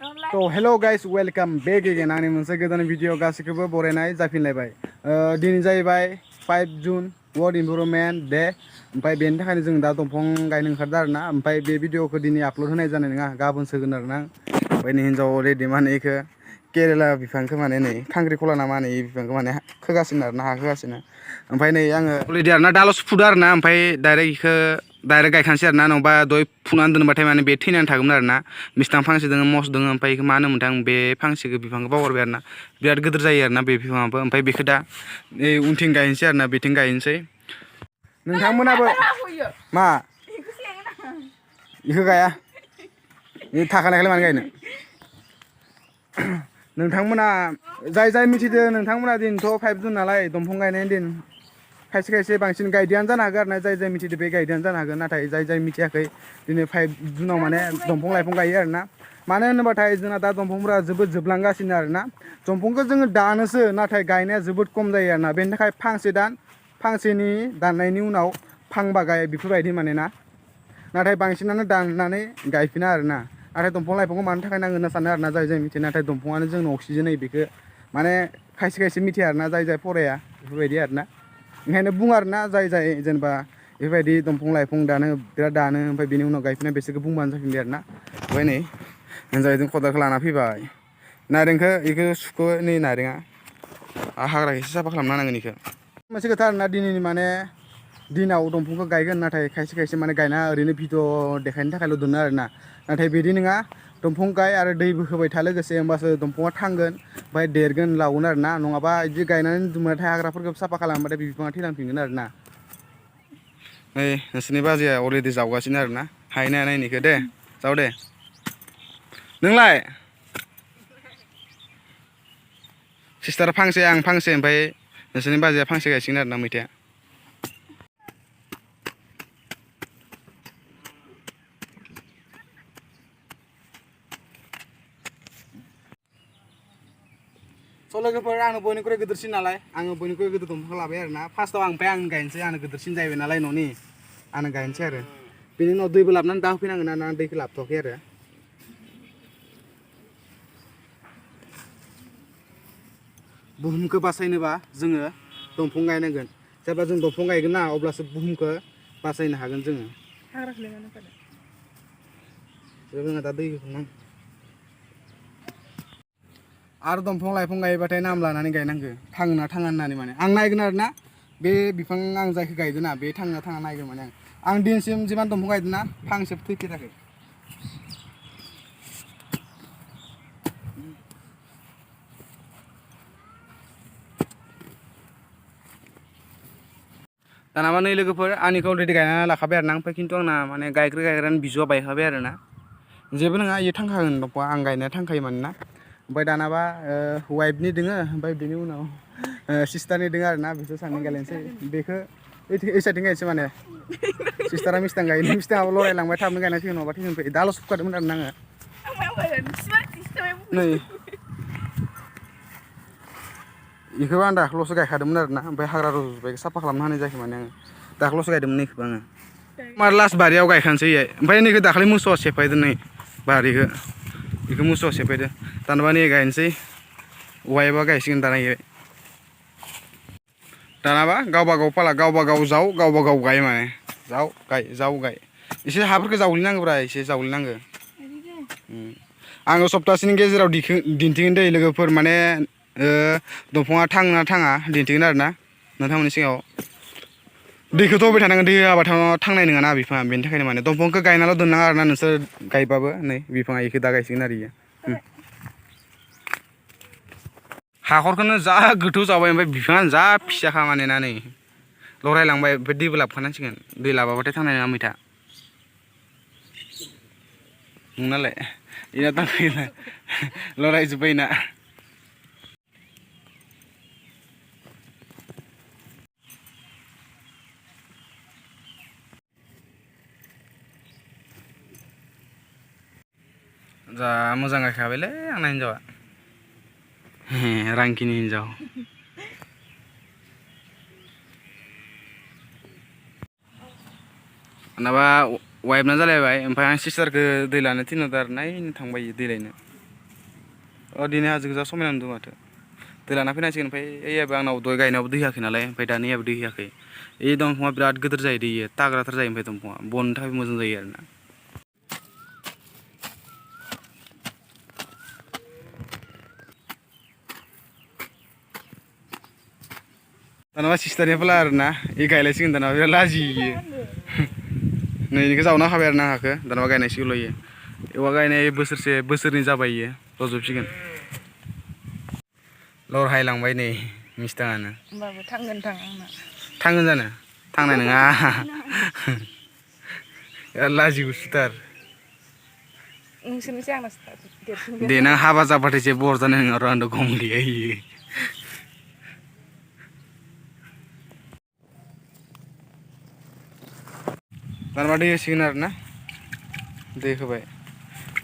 तो hello guys welcome back again आंनि मोनसे गोदान भिडिअ गासैखौबो बरायनाय जाफिनलायबाय दिनै जाहैबाय 5 जुन वर्ल्ड इनभाइरनमेन्ट डे ओमफ्राय बेनि थाखायनो जों दा दंफां गायनो ओंखारदों आरोना ओमफ्राय बे भिडिअखौ दिनै आपलड होनाय जानाय नङा गाबोन सोगोन आरोना ओमफ्राय नै हिन्जाव रेडि मा होनो इखौ केरेला बिफांखौ माने नै खांख्रिखला ना मा होनो इ बिफांखौ माने खोगासिनो आरोना हाखोगासिनो ओमफ्राय नै आङो अलरेडि आरोना दाल'सो फुदो आरोना ओमफ्राय डाइरेक्ट इखौ डाइरेक्ट गायखानोसै आरोना नङाबा दहाय फुनानै दोनबाथाय माने बे थैनानै थागौमोन आरोना मिस्थां फांसे दङ मस दङ ओमफ्राय इखौ मा होनोमोनथाय आं बे फांसेखौ बिफांखौ बावगारबाय आरोना बिराद गिदिर जायो आरोना बे बिफाङाबो ओमफ्राय बेखौ दा नै उनथिं गायनोसै आरोना बेथिं गायनोसै नोंथांमोनाबो मा इखौ गाया इ थाखानायखौलाय मानो गायनो नोंथांमोना जाय मिथिदो नोंथांमोना दिनैथ' 5 जुन नालाय दंफां गायनायनि दिन खायसे खायसे बांसिन गायदियानो जानो हागौ आरोना जाय मिथिदो बे गायदियानो जानो हागौ नाथाय जाय मिथियाखै दिनै 5 जुनाव माने दंफां लाइफां गायो आरोना मानो होनोबाथाय जोंना दा दंफांफोरा जोबोद जोबलांगासिनो आरोना दंफांखौ जोङो दानोसो नाथाय गायनाया जोबोद खम जायो आरोना बेनि थाखाय फांसेनि दाननायनि उनाव फांबा गाय बेफोरबायदि माने ना नाथाय बांसिनानो दाननानै गायफिना आरोना नाथाय दंफां लाइफांखौ मानो थाखाय नांगो होनना सानो आरोना जाय मिथियो नाथाय दंफाङानो जोंनो अक्सिजेन होयो बेखौ माने खायसे मिथिया आरोना जाय फराया बेफोरबायदि आरोना ओंखायनो बुङो आरोना जाय जेनेबा बेफोरबायदि दंफां लाइफां बिराद दानो ओमफ्राय बेनि उनाव गायफिना बिसोरखौ बुंबानो जाफिनबाय आरोना ओमफ्राय नै हिन्जाव बिदिनो खदालखौ लाना फैबाय नारेंखौ बेखौ सुखो नै नारेङा हाग्रा एसे साफा खालामना होनांगोन बेखौ मोनसे खोथा आरोना दिनैनि माने दिनाव दंफांखौ गायगोन नाथाय खायसे माने गायना ओरैनो भिडिअ देखायनो थाखायल' दोनो आरोना नाथाय बिदि नङा दंफां गाय आरो दैबो होबाय था लोगोसे होमबासो दंफाङा थांगोन ओमफ्राय देरगोन लावगोन आरोना नङाबा बिदि गायनानै दोनबाथाय हाग्राफोरखौ साफा खालामबाथाय बे बिफाङा थैलांफिनगोन आरोना नै नोंसोरनि बाजैया अलरेडि जावगासिनो आरोना हायना नायनिखौ दे जाव दे नोंलाय सिस्टार फांसे आं फांसे ओमफ्राय नोंसोरनि बाजैया फांसे गायसिगोन आरोना मैथाया स' लोगोफोर आङो बयनिख्रुइ गिदिरसिन नालाय आङो बयनिख्रुइ गिदिर दंफांखौ लाबाय आरोना फार्स्टआव आं गायनोसै आंनो गिदिरसिन जाहैबाय नालाय न'नि आंनो गायनोसै आरो बेनि उनाव दैबो लाबोनानै दा होफैनांगोन आरोना आं दैखौ लाबोथ'वाखै आरो बुहुमखौ बासायनोबा जोङो दंफां गायनांगोन जेब्ला जों दंफां गायगोन ना अब्लासो बुहुमखौ बासायनो हागोन जोङो जोङो दा दै होखांनांगोन आरो दंफां लाइफां गायोबाथाय नाम लानानै गायनांगौ थाङोना थाङा होननानै माने आं नायगोन आरोना बे बिफां आं जायखौ गायदों ना बे थाङोना थाङा नायगोन माने आं दिनैसिम जिमान दंफां गायदों ना फांसेबो थैफेराखै दानाबा नै लोगोफोर आंनिखौ अलरेडि गायना लाखाबाय आरोना ओमफ्राय खिन्थु आंना माने गायग्रानि बिजौआ बायखाबाय आरोना जेबो नङा इयो थांखागोन दंफाङा आं गायनाया थांखायो मानोना ओमफ्राय दानाबा वाइफनि दोङो ओमफ्राय बेनि उनाव सिस्टारनि दोङो आरोना बिसोर सानैजों गायलायनोसै बेखौ ओइ साइडथिं गायनोसै माने सिस्टारा मिस्थां गायो मिस्थाङाबो लरायलांबाय थाबनो गायनांसिगोन नङाबा थैगोन दाल'सो फुखादोंमोन आरोना आङो नै बेखौबो आं दाख्लैसो गायखादोंमोन आरोना ओमफ्राय हाग्रा रज'जोब्बाय साफा खालामना होनाय जायाखै माने आङो दाख्लैसो गायदोंमोन नैखौबो आङो मार लास्ट बारियाव गायखानोसै ओमफ्राय नैखौ दाख्लै मोसौआ सेफायदों नै बारिखौ बेखौ मोसौआ सेफायदों दानबा नै गायनोसै वाइफआ गायसिगोन दाना दानाबा गावबा गाव फाला गावबा गाव जाव गावबा गाव गाय माने जाव गाय एसे हाफोरखौ जावग्लिनांगौब्रा एसे जावग्लिनांगौ आङो सप्तासेनि गेजेराव दिन्थिगोन दै लोगोफोर माने दंफाङा थाङोना थाङा दिन्थिगोन आरोना नोंथांमोननि सिगाङाव दैखौथ' होबाय थानांगोन दै होआबाथ' थांनाय नङाना बिफाङा बेनि थाखायनो माने दंफांखौ गायनाल' दोननाङा आरोना नोंसोर गायबाबो नै बिफाङा बेखौ दा गायसिगोन आरो इयो हाखरखौनो जा गोथौ जाबाय ओमफ्राय बिफाङानो जा फिसाखा माने ना नै लरायलांबाय ओमफ्राय दैबो लाबोखानांसिगोन दै लाबाबाथाय थांनाय नङा मैथा नोंनालाय बेना लरायजोब्बाय ना जा मोजां गायखाबायलै आंना हिन्जावा रांखिनि हिन्जाव माबा वाइफना जालायबाय ओमफ्राय आं सिस्टारखौ दै लानो थिनहरदों आरो नायनो थांबाय दै लायनो दिनै हाजो गोजा समायना नुदों माथो दै लाना फैनांसिगोन ओमफ्राय ओइयाबो आंनाव दहाय गायनायावबो दै होआखै नालाय ओमफ्राय दानियाबो दै होआखै ए दंफाङा बिराद गिदिर जायो दैयो ताग्राथार जायो ओमफ्राय दंफाङा बननो थाखाय मोजां जायो आरोना दानाबा सिस्टारनि फैला आरोना इ गायलायसिगोन दानाबा बिराद लाजियो नै इनिखौ जावना होखाबाय आरोना हाखौ दानाबा गायनांसिगोनल' इयो औवा गायनाय बोसोरनै जाबाय इयो रज'बसिगोन लर हायलांबाय नै मिस्थाङानो होमबाबो थांगोन आंना थांगोन जानो थांनाय नङा बिराद लाजि गुसुथार नोंसोरनिसै आंनासो देरसिन देनां हाबा जाबाथाय जेबो अरजानाय नङा र' आंथ' गमलिया इयो दानबा दै होसिगोन आरोना दै होबाय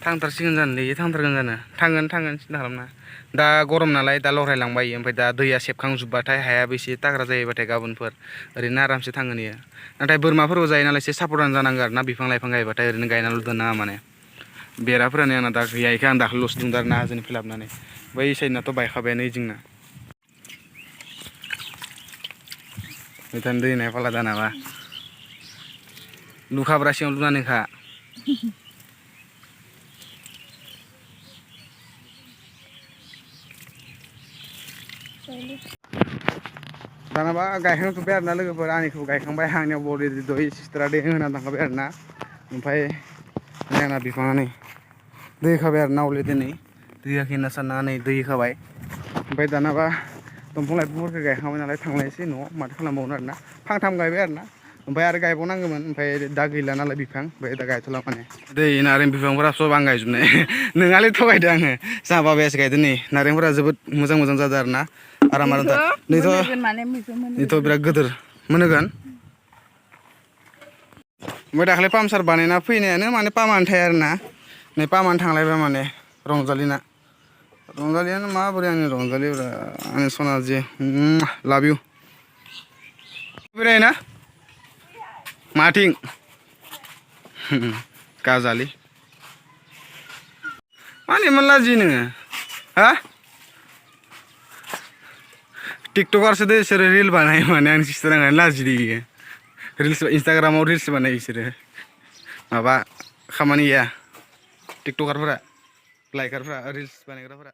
थांथारसिगोन जानोलै इयो थांथारगोन जानो थांगोन सिन्था खालामनाङा दा गरम नालाय दा लरहायलांबाय इयो ओमफ्राय दा दैया सेबखांजोब्बाथाय हायाबो एसे ताग्रा जायोबाथाय गाबोनफोर ओरैनो आरामसे थांगोन इयो नाथाय बोरमाफोरबो जायो नालाय एसे साबधान जानांगौ आरोना बिफां लाइफां गायबाथाय ओरैनो गायनाल' दोननाङा माने बेराफोरानो आंना दा गैया इखो आं दाखालिल'सो दुंदों आरोना हाजोनिफ्राय लाबोनानै बै साइडनाथ' बायखाबायानो ओइथिंना दै होनाय फाला दानाबा लुखाब्रा सिङाव लुनानै खा दानाबा गायखांजोब्बाय आरोना लोगोफोर आंनिखौ गायखांबाय आंनियाव अलरेडि दहाय सिस्टारा दै होना थांखाबाय आरोना ओमफ्राय आंना बिफाङा नै दै होखाबाय आरोना अलरेडि नै दै होआखै होनना साननाङा नै दै होखाबाय ओमफ्राय दानाबा दंफां लाइफांफोरखौ गायखांबाय नालाय थांलायसै न'आव माथो खालामबावनो आरोना फांथाम गायबाय आरोना ओमफ्राय आरो गायबावनांगौमोन ओमफ्राय दा गैला नालाय बिफां ओमफ्राय दा गायथ'ला माने दै नारें बिफांफोरा सब आं गायजोबनाय नोंहालै थगायदो आङो जोंहा बाबायासो गायदों नै नारेंफोरा जोबोद मोजां जादों आरोना आराम नैथ' बिराद गिदिर मोनहोगोन ओमफ्राय दाखालि पामसार बानायना फैनायानो माने पामानो थाया आरोना नै पामानो थांलायबाय माने रंजालियानो माबोरै आंनि रंजालिफ्रा आंनि सनाजि लाभ इउ बेरायना माथिं गाजालि मानो इमान लाजियो नोङो हा टिकटकारसो दे बिसोरो रिल बानायो माने आंनि सिस्टार आंनो लाजिदो इयो रिल्स इन्सटाग्रामाव रिल्स बानायो बिसोरो माबा खामानि गैया टिकटकारफोरा लाइकारफोरा रिल्स बानायग्राफोरा